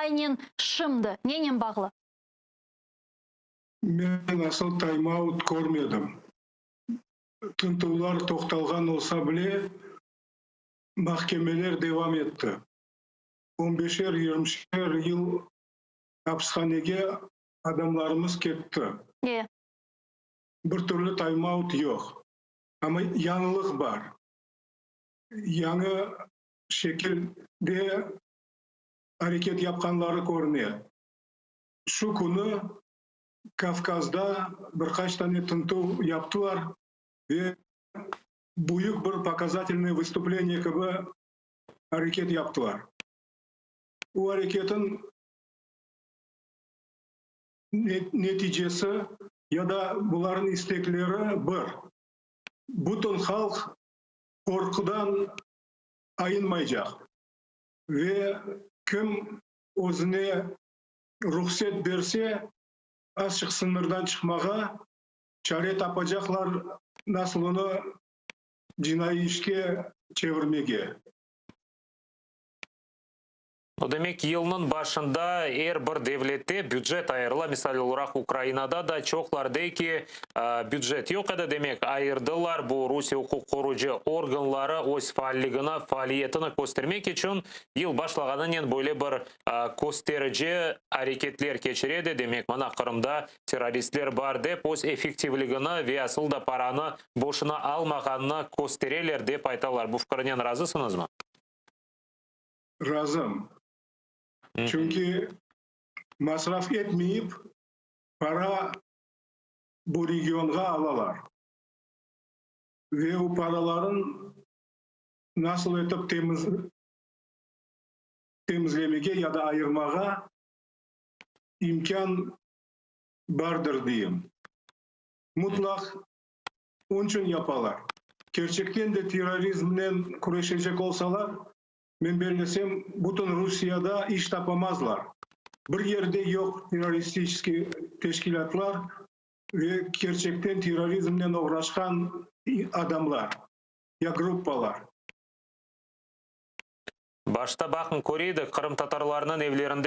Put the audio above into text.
Aynen şimdi nenen bağlı? Men asıl time-out körmedim. Tintüvler toqtalğan olsa bile, mahkemeler devam etti. 15'er, 20'şer yıl apishanege adamlarımız ketti. Bir türlü time-out yoq. Amma yañılıq bar. Yañı şekilde areket yapqanları körüne. Şu künü Kavkazda bir qaç tane tintüv yaptılar ve büyük bir показательное выступление kibi areket yaptılar. O areketin neticesi ya da bularnıñ istekleri bir: bütün halq qorqudan ayınmaycaq ve kim özüne ruhset berse azçıq sıñırdan çıqmağa, çare tapacaqlar nasıl onı cinaiy işke çevirmege. O demek, yılnıñ başında er bir devlette bücet ayırıla, misal olaraq, Ukrainada da çoqlar dey ki, bücet yoq edi, demek, ayırdılar, bu Rusiye uquq qorucı organları öz faalligini, faaliyetini köstermek içün yıl başlağanınen böyle bir kösterici areketler keçiredi, demek, mana Qırımda terroristler bar dep, öz effektivligini ve asıl da paranı boşuna almağanını köstereler dep aytalar. Bu fikirnen razısıñızmı? Razım. Çünki masraf etmeyip para bu regionğa alalar. Ve o paraların nasıl etip temizlemege ya da ayırmağa imkân bardır deyim. Mutlaq onıñ içün yapalar. Kerçekten de terrorizmnen küreşecek olsalar, men bellesem, bütün Rusiyada iş tapamazlar. Bir yerde yoq terroristik teşkilâtlar ve kerçekten terrorizmnen oğraşqan adamlar ya gruppalar. Başta baqın, köreydik, qırımtatarlarnıñ evlerinde.